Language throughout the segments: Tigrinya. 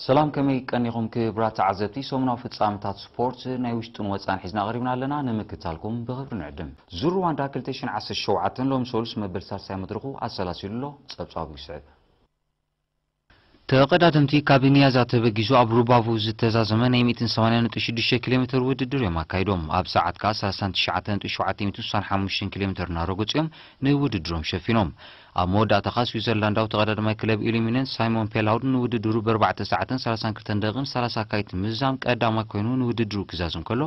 ሰላም፣ ከመይ ቀኒኹም ክቡራት ተዓዘብቲ? ሰሙናዊ ፍጻመታት ስፖርት ናይ ውሽጥን ወጻን ሒዝና ቀሪብና ኣለና፣ ንምክታልኩም ብኽብሪ ንዕድም። ዙር ሩዋንዳ ክልተ ሽሕን ዓሰርተ ሸውዓተን ሎም ሰሉስ መበል ሳልሳይ መድረኹ ኣሰላሲሉ ኣሎ። ጸብጻቡ ይስዕብ። ተቐዳደምቲ ካብ ኒያዛ ተበጊሱ ኣብ ሩባቡ ዝተዛዘመ ናይ ሚእትን ሰማንያን ነጥቢ ሽዱሽተ ኪሎ ሜትር ውድድር እዮም ኣካይዶም። ኣብ ሰዓት ከኣ ሰላሳን ትሽዓተን ነጥቢ ሸውዓተ ሚእትን ስሳን ሓሙሽተን ኪሎ ሜትር እናረገጹ እዮም ንውድድሮም ሸፊኖም። ኣብ መወዳእታ ከኣ ስዊዘርላንዳዊ ተቐዳዳማይ ክለብ ኢሉሚነን ሳይሞን ፔላውድ ንውድድሩ ብኣርባዕተ ሰዓትን ሰላሳን ክልተን ደቂቕን ሰላሳ ኣካይት ምዝዛም ቀዳማይ ኮይኑ ንውድድሩ ክዛዝም ከሎ፣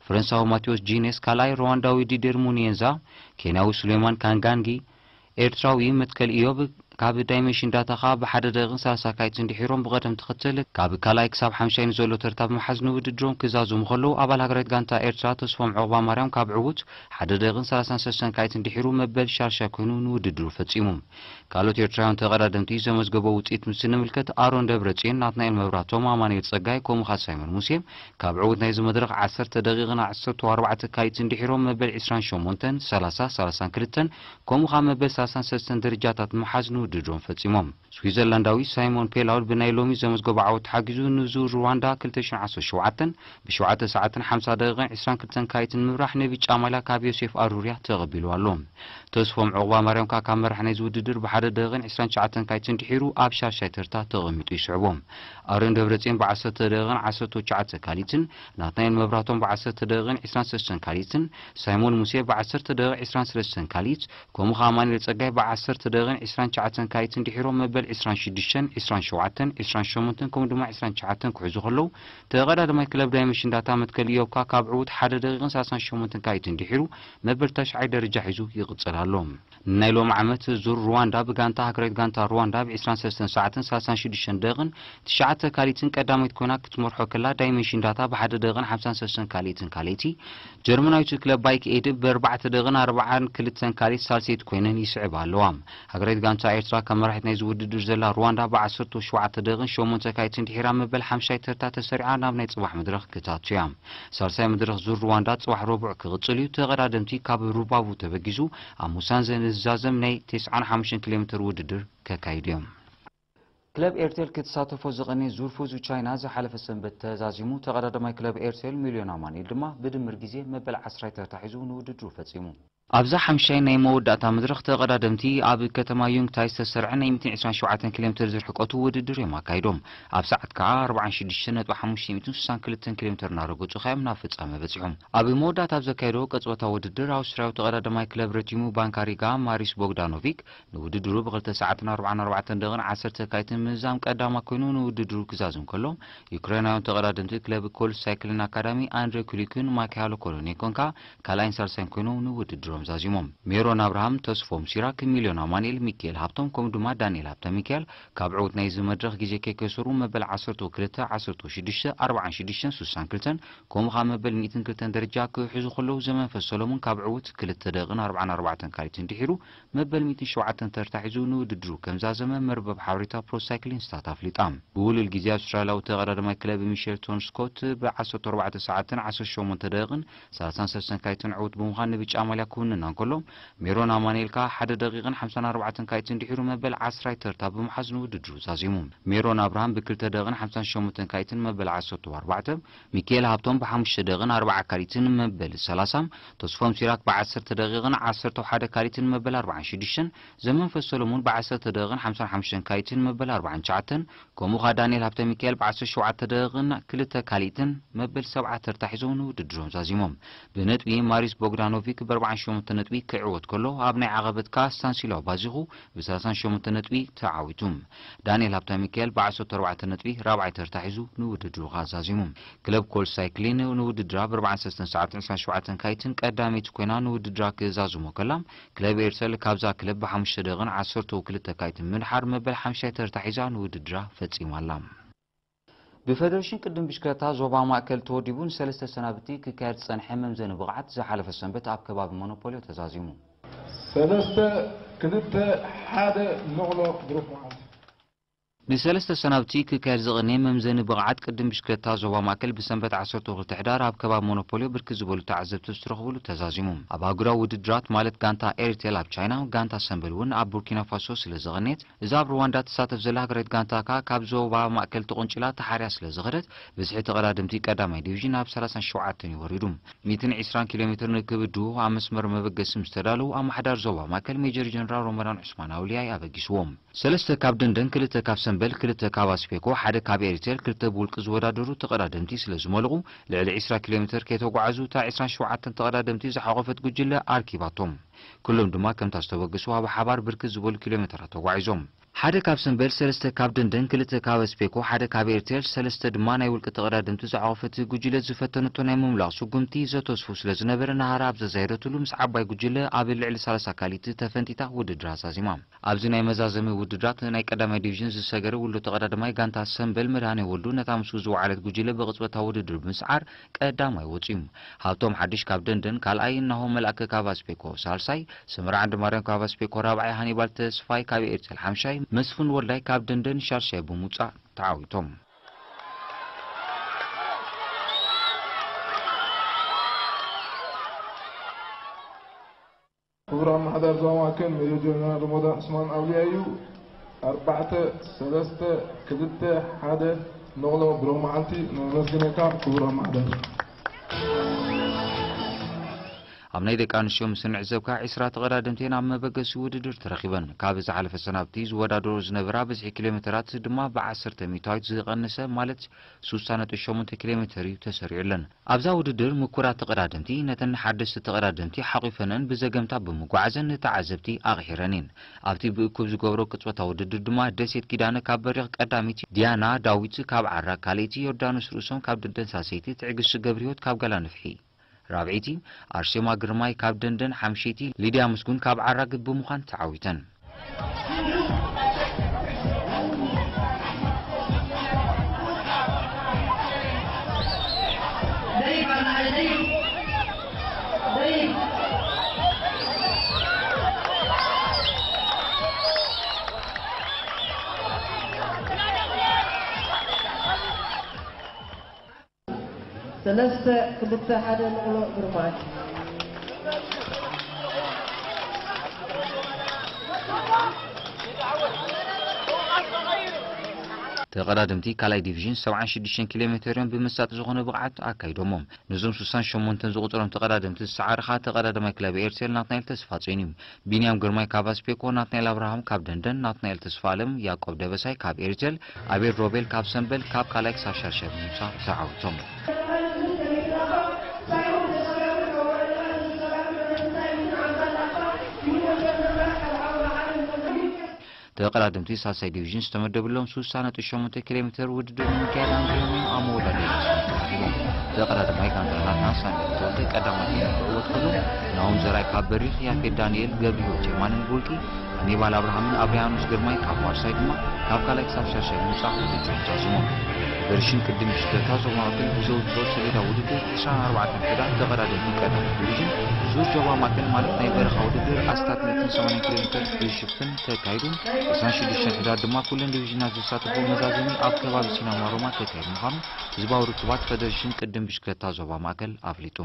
ፈረንሳዊ ማቴዎስ ጂኔስ ካልኣይ፣ ሩዋንዳዊ ዲዴር ሙኒየንዛ፣ ኬንያዊ ሱሌማን ካንጋንጊ፣ ኤርትራዊ መትከል ኢዮብ ካብ ዳይመንሽን ዳታ ከኣ ብሓደ ደቂቕን ሰላሳ ኣካይትን ድሒሮም ብቐደም ተኸተል ካብ ካልኣይ ክሳብ ሓምሻይ ንዘሎ ተርታ ብምሓዝ ንውድድሮም ክዛዝሙ ከለዉ፣ ኣባል ሃገራዊት ጋንታ ኤርትራ ተስፎም ዑቕባ ማርያም ካብ ዕዉት ሓደ ደቂቕን ሰላሳን ሰለስተን ኣካይትን ድሒሩ መበል ሻርሻይ ኮይኑ ንውድድሩ ፈጺሙ። ካልኦት ኤርትራውያን ተቐዳደምቲ ዘመዝገቦ ውጽኢት ምስ እንምልከት፣ ኣሮን ደብረጽዮን፣ ናትናኤል መብራህቶም፣ ኣማኑኤል ጸጋይ፣ ከምኡ ከኣ ሳይሞን ሙሴ ካብ ዕዉት ናይዚ መድረኽ ዓሰርተ ደቂቕን ዓሰርተ ኣርባዕተ ኣካይትን ድሒሮም መበል ዒስራን ሸሞንተን፣ ሰላሳ፣ ሰላሳን ክልተን፣ ከምኡ ከኣ መበል ሰላሳን ሰለስተን ደረጃታት ብምሓዝ ንውድድሮም ፈጺሞም። ስዊዘርላንዳዊ ሳይሞን ፔላውድ ብናይ ሎሚ ዘመዝገቦ ዓወት ተሓጊዙ ንዙር ሩዋንዳ ክልተ ሽሕን ዓሰርተ ሸውዓተን ብሸውዓተ ሰዓትን ሓምሳ ደቂቕን ዒስራን ክልተን ኣካይትን ምምራሕ ንብጫ ማልያ ካብ ዮሴፍ ኣሩርያ ተቐቢሉ ኣሎ። ተስፎም ዑቕባ ማርያም ከኣ ካብ መራሕ ናይዚ ውድድር ብሓደ ደቂቕን ዒስራን ትሽዓተን ኣካይትን ድሒሩ ኣብ ሻሻይ ተርታ ተቐሚጡ ይስዕቦ። ኣሮን ደብረጽዮን ብዓሰርተ ደቂቕን ዓሰርተ ትሽዓተ ካሊትን፣ ናትናኤል መብራህቶም ብዓሰርተ ደቂቕን ዒስራን ሰለስተን ካሊትን፣ ሳይሞን ሙሴ ብዓሰርተ ደቂቕ ዒስራን ሰለስተን ካሊት፣ ከምኡ ከኣ ኣማኑኤል ጸጋይ ብዓሰርተ ደቂቕን ዒስራን ትሽዓተን ካሊትን ድሒሮም መበል ዒስራን ሽዱሽተን፣ ዒስራን ሸውዓተን፣ ዒስራን ሸሞንተን ከምኡ ድማ ዒስራን ትሽዓተን ክሕዙ ከለዉ፣ ተቐዳዳማይ ክለብ ዳይመንሽን ዳታ መትከል ኢዮብ ከኣ ካብ ዕዉት ሓደ ደቂቕን ሰላሳን ሸሞንተን ካሊትን ድሒሩ መበል ተሽዓይ ደረጃ ሒዙ ይቕጽል ኣሎ። ናይ ሎሚ ዓመት ዙር ሩዋንዳ ብጋንታ ሃገራዊት ጋንታ ሩዋንዳ ብ ዒስራን ሰለስተን ሰዓትን ሰላሳን ሽዱሽተን ደቂቕን ትሽዓተ ካሊትን ቀዳመይቲ ኮይና ክትመርሖ ከላ፣ ዳይመንሽን ዳታ ብሓደ ደቂቕን ሓምሳን ሰለስተን ካሊትን ካልኣይቲ፣ ጀርመናዊት ክለብ ባይክ ኤድ ብኣርባዕተ ደቂቕን ኣርባዓን ክልተን ካሊት ሳልሰይቲ ኮይነን ይስዕባ ኣለዋ። ሃገራዊት ጋንታ ኤርትራ ከም መራሒት ናይዚ ውድድር ዘላ ሩዋንዳ ብዓሰርተ ሸውዓተ ደቂቕን ሸሞንተ ካሊትን ድሒራ መበል ሓምሻይ ተርታ ተሰሪዓ ናብ ናይ ጽባሕ መድረኽ ክታቱ እያ። ሳልሳይ መድረኽ ዙር ሩዋንዳ ጽባሕ ረቡዕ ክቕጽል እዩ። ተቐዳደምቲ ካብ ሩባቡ ተበጊሱ ኣብ ሙሳንዘ ንዝዛዘም ናይ ተስዓን ሓሙሽተን ኪሎ ሜትር ውድድር ከካይዱ እዮም። ክለብ ኤርቴል ክትሳተፎ ዝቐነየ ዙር ፉዙ ቻይና ዝሓለፈ ሰንበት ተዛዚሙ። ተቐዳዳማይ ክለብ ኤርቴል ሚልዮን ኣማኑኤል ድማ ብድምር ግዜ መበል ዓስራይ ተርታ ሒዙ ንውድድሩ ፈጺሙ። ኣብዛ ሓምሻይ ናይ መወዳእታ መድረኽ ተቐዳደምቲ ኣብ ከተማ ዩንግታይ ዝተሰርዐ ናይ ሚእትን ዕስራን ሸውዓተን ኪሎ ሜትር ዝርሕቀቱ ውድድር እዮም ኣካይዶም። ኣብ ሰዓት ከኣ ኣርባዓን ሽዱሽተን ነጥቢ ሓሙሽተ ሚእትን ስሳን ክልተን ኪሎ ሜትር እናረገጹ ከኣ እዮም ናብ ፍጻመ በጺሖም። ኣብ መወዳእታ ኣብ ዘካየዶ ቅጽበታዊ ውድድር ኣውስትርያዊ ተቐዳዳማይ ክለብ ረቲሙ ባንካ ሪጋ ማሪስ ቦግዳኖቪክ ንውድድሩ ብክልተ ሰዓትን ኣርባዓን ኣርባዕተን ደቂቕን ዓሰርተ ካይትን ምዝዛም ቀዳማ ኮይኑ ንውድድሩ ክዛዝም ከሎ፣ ዩክሬናውያን ተቐዳደምቲ ክለብ ኮል ሳይክሊን ኣካዳሚ ኣንድሬ ኩሊኩን ማኪሃሎ ኮሎኔኮን ከኣ ካልኣይን ሳልሳይን ኮይኖም ንውድድሮም ዛዚሞም። ሜሮን ኣብርሃም፣ ተስፎም ሲራክ፣ ሚልዮን ኣማኑኤል፣ ሚካኤል ሃብቶም ከምኡ ድማ ዳንኤል ሃብተ ሚካኤል ካብ ዕዉት ናይዚ መድረኽ ግዜ ከይከሰሩ መበል ዓሰርተ ክልተ፣ ዓሰርተ ሽዱሽተ፣ ኣርባዓን ሽዱሽተን፣ ስሳን ክልተን ከምኡ ከኣ መበል ሚእትን ክልተን ደረጃ ክሕዙ ከለዉ፣ ዘመንፈስ ሰሎሙን ካብ ዕዉት ክልተ ደቂቕን ኣርባዓን ኣርባዕተን ካሊትን ድሒሩ መበል ሚእትን ሸውዓተን ተርታ ሒዙ ንውድድሩ ከም ዛዘመ መርበብ ሓበሬታ ፕሮ ሳይክሊን ስታት ኣፍሊጣ። ብውሉል ግዜ ኣውስትራልያዊ ተቐዳዳማይ ክለብ ሚሸል ቶን ስኮት ብ ዓሰርተ ኣርባዕተ ሰዓትን ዓሰርተ ሸሞንተ ደቂቕን ሰላሳን ሰለስተን ካሊትን ዕዉት ብምዃን ንብጫ ማልያ ክውንና እንከሎ፣ ሜሮን ኣማኑኤል ከኣ ሓደ ደቂቕን ሓምሳን ኣርባዕተን ካሊትን ድሒሩ መበል ዓስራይ ተርታ ብምሓዝ ንውድድሩ ዛዚሙ። ሜሮን ኣብርሃም ብክልተ ደቂቕን ሓምሳን ሸሞንተን ካሊትን መበል ዓሰርተ ኣርባዕተ፣ ሚካኤል ሃብቶም ብሓሙሽተ ደቂቕን ኣርባዓ ካሊትን መበል ሰላሳ፣ ተስፎም ሲራክ ብዓሰርተ ደቂቕን ዓሰርተ ሓደ ካሊትን መበል ኣርባዓን ሽዱሽተን፣ ዘመንፈስ ሰሎሙን ብዓሰርተ ደቂቕን ሓምሳን ሓሙሽተን ካሊትን መበል ኣርባዓን ትሽዓተን፣ ከምኡ ከኣ ዳንኤል ሃብተ ሚካኤል ብዓሰርተ ሸውዓተ ደቂቕን ክልተ ካሊትን መበል ሰብዓ ተርታ ሒዞም ንውድድሮም ዛዚሞም። ብነጥቢ ማሪስ ቦግዳኖቪክ ብኣርባዓን ሸሞንተ ነጥቢ ክዕወት ከሎ፣ ኣብ ናይ ዓቐበት ከኣ ስታንሲላው ባዚኹ ብሰላሳን ሸሞንተ ነጥቢ ተዓዊቱ። ዳንኤል ሃብተ ሚካኤል ብዓሰርተ ኣርባዕተ ነጥቢ ራብዓይ ተርታ ሒዙ ንውድድሩ ከኣ ዛዚሙ። ክለብ ኮል ሳይክሊን ንውድድራ ብኣርባዓን ሰለስተን ሰዓትን ዕስራን ሸውዓተን ካይትን ቀዳመይቲ ኮይና ንውድድራ ክዛዝሞ ከላ፣ ክለብ ኤርሰል ካብዛ ክለብ ብሓሙሽተ ደቂቕን ዓሰርተ ክልተ ካይትን ምድሓር መበል ሓምሻይ ተርታ ሒዛ ንውድድራ ፈጺማ ኣላ። ብፌደሬሽን ቅድም ብሽክለታ ዞባ ማእከል ተወዲቡ ንሰለስተ ሰናብቲ ክካየድ ዝጸንሐ መምዘኒ ብቕዓት ዝሓለፈ ሰንበት ኣብ ከባቢ ሞኖፖልዮ ተዛዚሙ። ሰለስተ ክልተ ሓደ ሎቕሎቕ ብሩኽ መዓልቲ። ንሰለስተ ሰናብቲ ክካየድ ዝቕነየ መምዘኒ ብቕዓት ቅድም ብሽክለታ ዞባ ማእከል ብሰንበት ዓሰርተ ክልተ ሕዳር ኣብ ከባቢ ሞኖፖልዮ ብርክት ዝበሉ ተዓዘብቲ ዝተረኽብሉ ተዛዚሙ። ኣብ ኣህጉራዊ ውድድራት ማለት ጋንታ ኤሪቴል ኣብ ቻይና፣ ጋንታ ሰምበል እውን ኣብ ቡርኪና ፋሶ ስለ ዝቐነየት፣ እዛ ኣብ ሩዋንዳ ትሳተፍ ዘላ ሃገራዊት ጋንታ ከኣ ካብ ዞባ ማእከል ተቖንጭላ ተሓርያ ስለ ዝኸደት፣ ብዝሒ ተቐዳደምቲ ቀዳማይ ዲቪዥን ናብ ሰላሳን ሸውዓተን እዩ ወሪዱ። ሚእትን ዕስራን ኪሎ ሜትር ንክብድሁ ኣብ መስመር መበገሲ ምስ ተዳለዉ፣ ኣመሓዳሪ ዞባ ማእከል ሜጀር ጀነራል ሮመዳን ዑስማን ኣውልያይ ኣበጊስዎም። ሰለስተ ካብ ደንደን፣ ክልተ ካብ ሰምበል፣ ክልተ ካብ ኣስፔኮ፣ ሓደ ካብ ኤሪቴል፣ ክልተ ብውልቂ ዝወዳደሩ ተቐዳደምቲ ስለ ዝመልቑ፣ ልዕሊ ዕስራ ኪሎ ሜትር ከይተጓዓዙ፣ እታ ዕስራን ሸውዓተን ተቐዳደምቲ ዝሓቖፈት ጉጅለ ኣርኪባቶም። ኩሎም ድማ ከምታ ዝተበገሱ ኣብ ሓባር ብርክት ዝበሉ ኪሎ ሜትራት ተጓዒዞም። ሓደ ካብ ሰምበል፣ ሰለስተ ካብ ደንደን፣ ክልተ ካብ ኣስፔኮ፣ ሓደ ካብ ኤሪቴል፣ ሰለስተ ድማ ናይ ውልቂ ተቐዳደምቲ ዝሓቖፈት ጉጅለ ዝፈተነቶ ናይ ምምላቕ ስጉምቲ ዘተስፉ ስለ ዝነበረ፣ ናህራ ኣብ ዘዛየደትሉ ምስ ዓባይ ጉጅለ ኣብ ልዕሊ ሰላሳ ካልኢት ተፈንጢታ ውድድራ ዛዚማ። ኣብዚ ናይ መዛዘሚ ውድድራት ናይ ቀዳማይ ዲቪዥን ዝሰገረ ውሉድ ተቐዳዳማይ ጋንታ ሰምበል መድሃኔ ወልዱ ነታ ምስኡ ዝወዓለት ጉጅለ ብቕጽበታዊ ውድድር ብምስዓር ቀዳማይ ወጺኡ። ሃብቶም ሓድሽ ካብ ደንደን ካልኣይ፣ ናሆም መልኣከ ካብ ኣስፔኮ ሳልሳይ፣ ስምራ ዓንድማርያም ካብ ኣስፔኮ ራብዓይ፣ ሃኒባል ተስፋይ ካብ ኤርቴል ሓምሻይ፣ መስፍን ወልዳይ ካብ ደንደን ሻድሻይ ብምውጻእ ተዓዊቶም። ክቡር ኣመሓዳሪ ዞባ ማእከል ሜጀር ጀነራል ረመዳን ዑስማን ኣውልያ እዩ። ኣርባዕተ፣ ሰለስተ፣ ክልተ፣ ሓደ፣ ንቕሎ ብሩኽ መዓልቲ። ነመስግነካ ክቡር ኣመሓዳሪ። ኣብ ናይ ደቂ ኣንስትዮ ምስ እንዕዘብ ከኣ ዕስራ ተቐዳደምቲ እየን ኣብ መበገሲ ውድድር ተረኺበን። ካብ ዝሓለፈ ሰናብቲ ዝወዳደሮ ዝነበራ ብዝሒ ኪሎ ሜተራት ድማ ብዓሰርተ ሚእታዊት ዝቐነሰ ማለት ሱሳ ነጥቢ ሸሞንተ ኪሎ ሜተር እዩ ተሰሪዑለን። ኣብዛ ውድድር ምኩራት ተቐዳደምቲ ነተን ሓደስቲ ተቐዳደምቲ ሓቒፈነን ብዘገምታ ብምጉዓዘን ንተዓዘብቲ ኣቕሒረን እየን። ኣብቲ ብእኩብ ዝገብሮ ቅጽበታዊ ውድድር ድማ ደሴት ኪዳነ ካብ በሪኽ ቀዳመይቲ፣ ዲያና ዳዊት ካብ ዓራ ካልኣይቲ፣ ዮርዳኖስ ርእሶም ካብ ደንደን ሳልሰይቲ፣ ትዕግስቲ ገብረህይወት ካብ ጋላ ንፍሒ ራብዐይቲ፣ ኣርሴማ ግርማይ ካብ ደንደን ሓምሸይቲ፣ ሊድያ ምስጉን ካብ ዓራግብ ብምዃን ተዓዊተን። ሰለስተ ክልተ ሓደ ንቕሎ ግርማይ። ተቐዳደምቲ ካልኣይ ዲቪዥን ሰብዓን ሽዱሽተን ኪሎ ሜተር እዮም ብመሳጢ ዝኾነ ብቕዓት ኣካይዶሞም። ነዞም ሱሳን ሸሞንተን ዝቑጸሮም ተቐዳደምቲ ዝሰዓረ ኸኣ ተቐዳዳማይ ክለብ ኤርቴል ናትናኤል ተስፋጽዮን እዩ። ቢንያም ግርማይ ካብ ኣስፔኮ፣ ናትናኤል ኣብርሃም ካብ ደንደን፣ ናትናኤል ተስፋኣለም፣ ያዕቆብ ደበሳይ ካብ ኤሪቴል፣ ኣቤል ሮቤል ካብ ሰምበል ካብ ካልኣይ ክሳብ ሻድሻይ ብምውጻእ ተዓዊቶም። ተቐዳደምቲ ሳልሳይ ዲቪዥን ዝተመደብሎም ሱሳ ነጥቢ ሸሞንተ ኪሎ ሜተር ውድድር ንምክያድ ኣንጊሆም እዮም ኣብ መወዳደሪ መስመር ተራኺቦም። ተቐዳዳማይ ጋንታ ናትና ሳሚ ተወልደ ቀዳማይ ኮይኑ ክዕወት ከሎ፣ ናሆም ዘርኣይ ካብ በሪኽ፣ ያፌት ዳንኤል፣ ገብረህይወት የማንን ብውልቂ፣ ሃኒባል ኣብርሃምን ኣብርያኖስ ግርማይ ካብ ዋርሳይ ድማ ካብ ካልኣይ ክሳብ ሻድሻይ ብምውጻእ ውድድሮም ዛዚሞም። ፌደሬሽን ቅድም ብሽክለታ ዞባ ማእከል ብዘውጽኦ ሰሌዳ ውድድር ዕስራን ኣርባዕተን ሕዳር ተቐዳደምቲ ቀዳማይ ዲቪዥን ዙር ዞባ ማእከል ማለት ናይ በረኻ ውድድር ኣስታት ሚእትን ሰማንያን ኪሎ ሜተር ብሽፍን ተካይዱ፣ ዕስራን ሽዱሽተን ሕዳር ድማ ኩለን ዲቪዥናት ዘሳተፎ መዛዘሚ ኣብ ከባቢ ሲናማ ሮማ ተካይዱ ምዃኑ ህዝባዊ ርክባት ፌደሬሽን ቅድም ብሽክለታ ዞባ ማእከል ኣፍሊጡ።